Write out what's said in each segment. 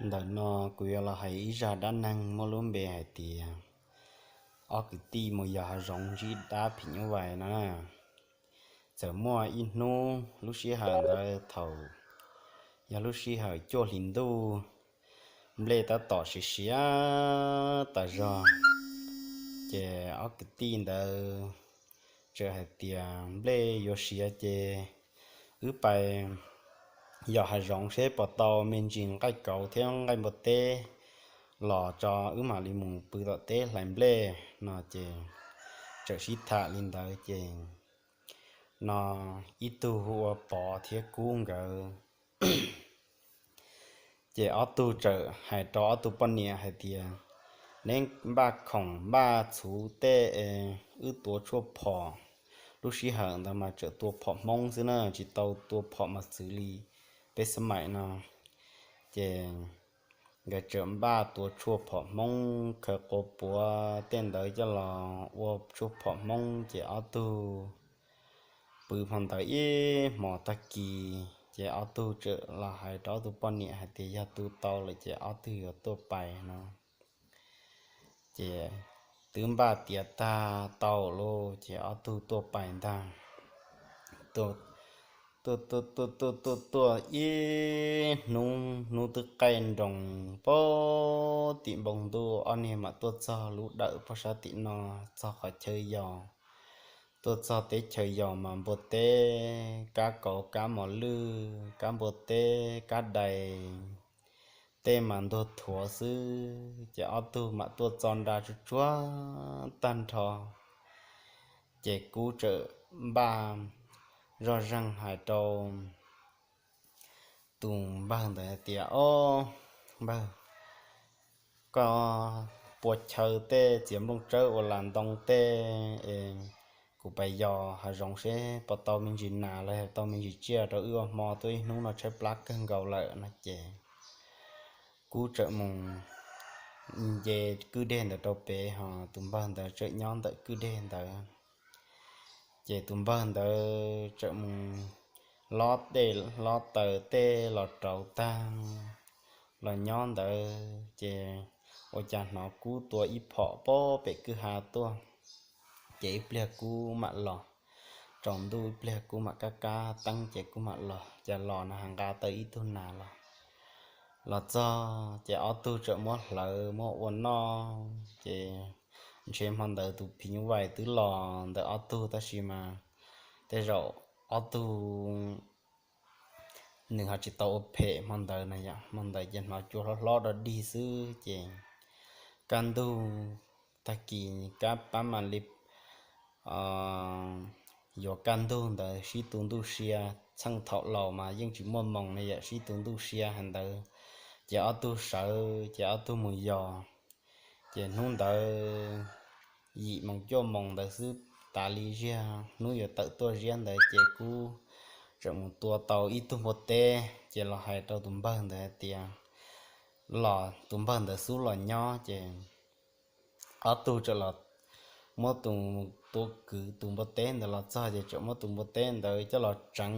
Ntawm no kuv yuav los hais ib zaj dab neeg muaj lub npe hais tias ob kwv tij mus yos hav zoov ntsib dab phim nyuj vais no. Txawm muaj ib hnub lub sij hawm ntawd thaum yog lub sij hawm cuaj hlis ntuj, nplej tab tom siav siav tas zog, ces ob kwv tij ntawd txawm hais tias nplej yuav siav ces wb pais yos hav zoov seb puas tau me ntsis nqaij kauv thiab nqaij npua teb los tso wb mam li mus pw tom teb hlais nplej no ces txawm sib tham li ntawd ces no ib tug hu ua Pov thiab Kub nkawd. Ces ob tug txawm hais rau ob tug poj niam hais tias, neb npaj khoom npaj txhuv tej es wb tua tshuaj phom. Lub sij hawm ntawd mas tseem tua phom Hmoob xwb na, tsis tau tua phom mos txwv li peb xab maim no. Ces nkawd txawm npaj tua tshuaj phom Hmoob, khaws quas puav tej ntawd coj los ua tshuaj phom Hmoob ces ob tug pw hmo ntawd ib hmos tag kis ces ob tug txawm los hais rau ob tug poj niam hais tias yog tu tau lawm ces ob tug yuav tuaj pais no. Ces twb npaj tiav tag tau lawm ces ob tug tuaj pais ntag. Tuaj tuaj tuaj tuaj tuaj ib hnub, hnub twb qaij nroos pag tim npoo ntuj, ob niag mam tuaj txog lub dawm pag sab tim no, txog qhov chaw yos. Tuaj txog teb chaws yos mas npua teb, kab kauv kab mos lwj, kab npua teb kab dais, tej mas ntuag thuav xwb ces ob tug mam tuaj txo nra tsuag tsuag tag nrho. Ces Kub txawm npaj zoj zeeg hais rau tus npawg ntawd tias, ob npawg, koj pua chaw tej txiav nplooj tsawb ua las ntoo tej es kuv pais yos hav zoov seb puas tau me ntsis nas los yog tau me ntsis tsiaj rau wb ua hmo, tuaj ib hnub no tshaib plab kawg nkaus lawm no ces Kub txawm mus nce kwj deg ntawd rau pem, ho tus npawg ntawd txawm nyob ntawm kwj deg ntawd. Ces tus npawg ntawd txawm mus lob dej lob taws tej los rauv tag los nyob ntawd ces ua cas hnov Kub tua ib phom pag pem kwj ha tuaj. Ces ib pliag Kub mam los, tsaus ntuj ib pliag Kub mam kab kab teeb ces Kub mam los, cas los no ho nqa tau ib tug nas los. Los txog ces ob tug txawm muab hlawv muab ua noj ces ntshe hmo ntawd tus phim nyuj vais twb los ntawm ob tug tab sis mas tej zaum ob tug nws ho tsis tau ua phem hmo ntawd no yom, hmo ntawd ces hnov cua hlob hlob dog dig xwb ces kaj ntug tag kis kab pab mam li yuav kaj ntug ntawd sib tu ntuj sia, txheej thaum laus mas yeej tsis muaj moos ne yom, sib tu ntuj sia hais ntawd ces ob tug sawv ces ob tug mus yos. Ces hnub ntawd yim moos cuaj moos ntawd xwb, tas li ziag hnub yuav tawm tuaj ziab ntawd ces Kub txawm mus tua tau ib tug npua teb ces los hais rau tus npawg ntawd hais tias los tus npawg ntawd xub los nyob ces ob tug txawm los muab tus tua kwv tus npua teb ntawd los txog ces txawm muab tus npua teb ntawd coj los tseev,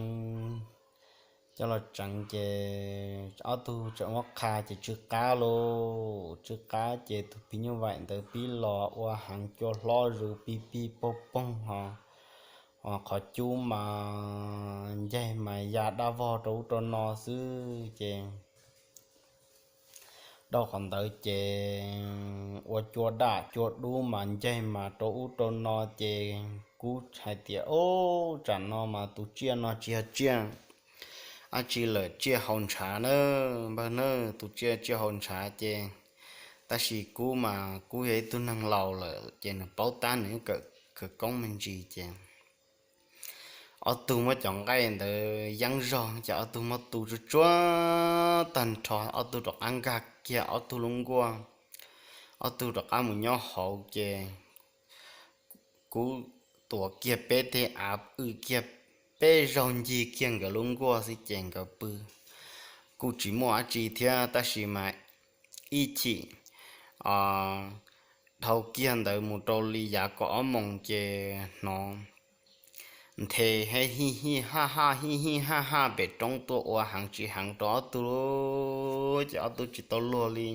coj los tseev ces ob tug txawm muab qha ces tsw qab lauj, tsw qab ces tus phim nyuj vais ntawd pib los ua heev, cua hlob zus pig pig poog poog ho, qhov cub mas ncaig mas ya dab vog rau ub rau no xwb ces dhau qhov ntawd ces ua cua daj cua dub mas ncaig mas rau ub rau no ces Kub hais tias, Ub, tsam no mas tus tsiaj no tsis yog tsiaj dab tsi lawm, tsiaj haus ntshav na, npawg na, tus tsiaj tsiaj haus ntshav ces, tab sis Kub mas Kub yog ib tug neeg laus lawm ces nws paub tab nws kawm khawv koob me ntsis ces ob tug muab cov nqaij ntawd yeeb zog ces ob tug muab tu tsuag tsuag tag nrho, ob tug rov qab nkag kiag ob tug lub nkuaj, ob tug rov qab mus nyob hauv ces Kub tuav kiag peb teg av, wb kiag peb zaug ncig kiag nkawd lub nkuaj xwb ces nkawd pw. Kuj tsis muaj dab tsi thiab tab sis mas ib chim dhau kiag ntawd mus rau li yav kaum ob moos ces hnov nthe hij hij haj haj hij hij haj haj pem roob tuaj ua heev tsis heev rau ob tug ces ob tug tsis tau luag li.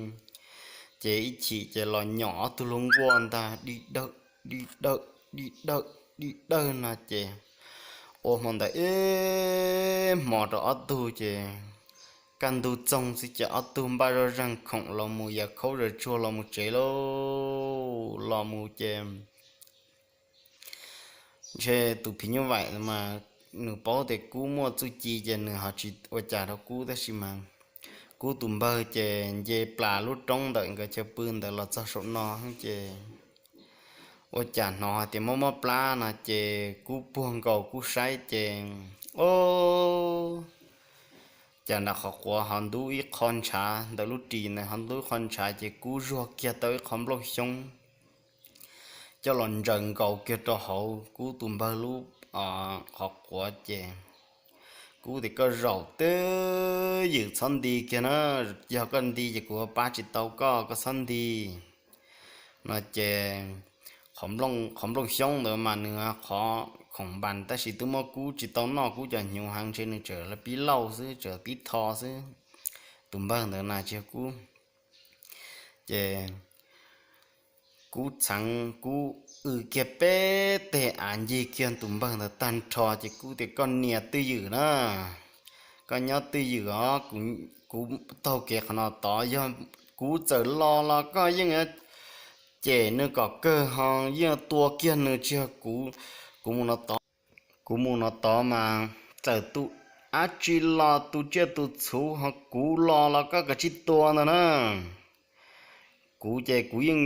Ces ib chim ces los nyom ob tug lub nkuaj ntag, dig dawg dig dawg dig dawg dig dawg no ces ua hmo ntawd ib hmo rau ob tug ces kaj ntug txoog xwb ces ob tug npaj zoj zeeg khoom los mus yam khaub zam tsuag los mus tsev lauj. Los mus ces ntshe tus phim nyuj vaim mas nws paub tias Kub muaj txuj ci ces nws ho tsis ua cas rau Kub, tab sis mas Kub tus npawg ces nce plas lub roob ntawm nkawd chaw pw ntawd los txog saum no ces ua cas hnov hais tias mob mob plab no ces Kub puag nkaus Kub saib ces, o, cas nram qhov quav ho ntub ib qho ntshav, ntawm lub ris ntawd ho ntub ib qho ntshav ces Kub zuag kiag tau ib qho nplooj xyoob coj los ntsaws nkaus kiag rau hauv Kub tus npawg lub qhov quav ces Kub tias, Koj zaum twj ywm txhob nti kiag na, yog koj nti ces kuv pab tsis tau koj, koj txhob nti no ces qhov nplooj xyoob ntawd mas nws qhov khoom npas tab sis twb muab Kub tsis tau noj, Kub cov hnyuv heev ntshe nws tseem pib lauj xwb, tseem pib tho xwb. Tus npawg ntawd na tsis yog Kub. Ces Kub txheev, Kub w kiag peb teg av ncig kiag tus npawg ntawd tag nrho ces Kub tias, Koj nias twj ywm na, koj nyob twj ywm os, kuv taug kev qhov no tod, yog kuv txawm los los koj yeej cem nws kom kawg ho yeej tua kiag nws, tsis yog kuv, kuv mus no tod, kuv mus no tod mas txawm tus dab tsi los tus tsiaj tus txhu ho kuv los los koj kav tsij tua ntag na. Kuv ces kuv yeej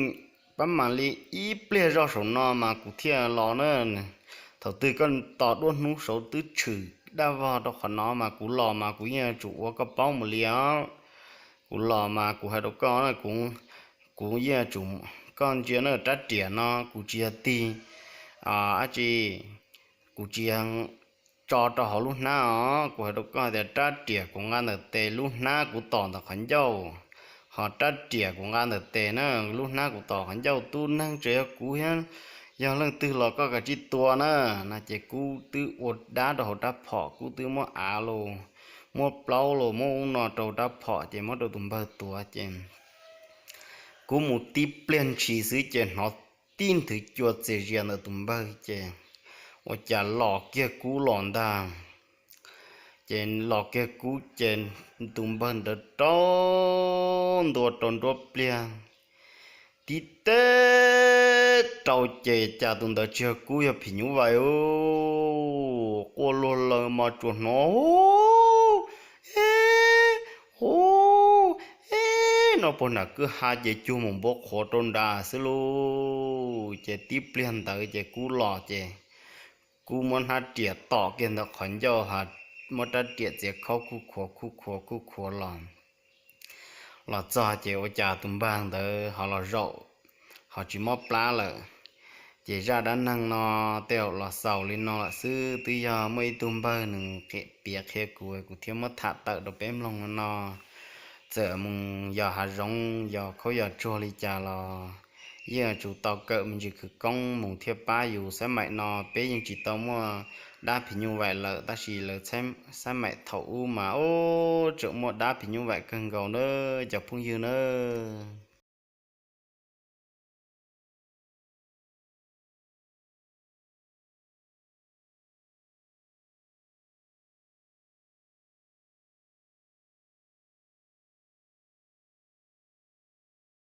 pab mam li ib pliag zoj saum no mas kuv thiaj los na. Thaum twg koj tos duab hnub saud twb tshwm dab vog rau qhov no mas kuv los mas kuv yeej yuav tsum ua koj paub mus li os. Kuv los mas kuv hais rau koj, kuv yeej yuav tsum, koj ntsia na, rab riam no kuv tsis yog tig dab tsi, kuv tsis yog tso rau hauv lub hnab os. Kuv hais rau koj tias rab riam kuv nqa ntawm tes, lub hnab kuv tom ntawm qhov ncauj, ho rab riam kuv nqa ntawm tes na, lub hnab kuv tom qhov ncauj. Tub neeg tseem yog kuv thiab, yog leej twg los koj kav tsij tua na. No ces Kub twb ua dab rau hauv rab phom, Kub twb muab av los, muab plaub los, muab ub no rau rab phom ces muab rau tus npawg tuav ces Kub mus tib pliag ntshis xwb ces hnov tib nthwv cua txias zias ntawm tus npawg ces ua cas los kiag Kub los ntag. Ces los kiag Kub ces tus npawg ntawd rau ntua rau nruab pliag, tib teg rau ces cas tus ntawd tsis yog Kub, yog phim nyuj vais. Quaj luag laws mas tsuas hnov hu, e, hu, e, no puag nram kwj ha ces cuag mus npuab qhuav rau nram xwb lauj. Ces tib pliag ntawd ces Kub los ces Kub muab hnab riam tom kiag ntawm qhov ncauj, muab rab riam txiav khaub khuj khuav khuj khuav khuj khuav los. Los txog ces ua cas tus npawg ntawd ho los zaum, ho tsis mob plab lawm. Ces zaj dab neeg no tej zaum los xaus li no lawm xwb, twb yog muaj ib tug npawg nws piav qhia kuv, kuv thiaj muab tham tawm rau peb mloog no. Txawm mus yos hav zoov yos khaub yos tsuag li cas los yeej yuav tsum tau kawm me ntsis khawv koob mus thiaj pab yus. Xab maim no peb yeej tsis tau muaj dab phim nyuj vaim lawm, tab sis lawv xab maim thaum ub mas ub tseem muaj dab phim nyuj vaim kawg nkaus na cov phooj ywg nawb.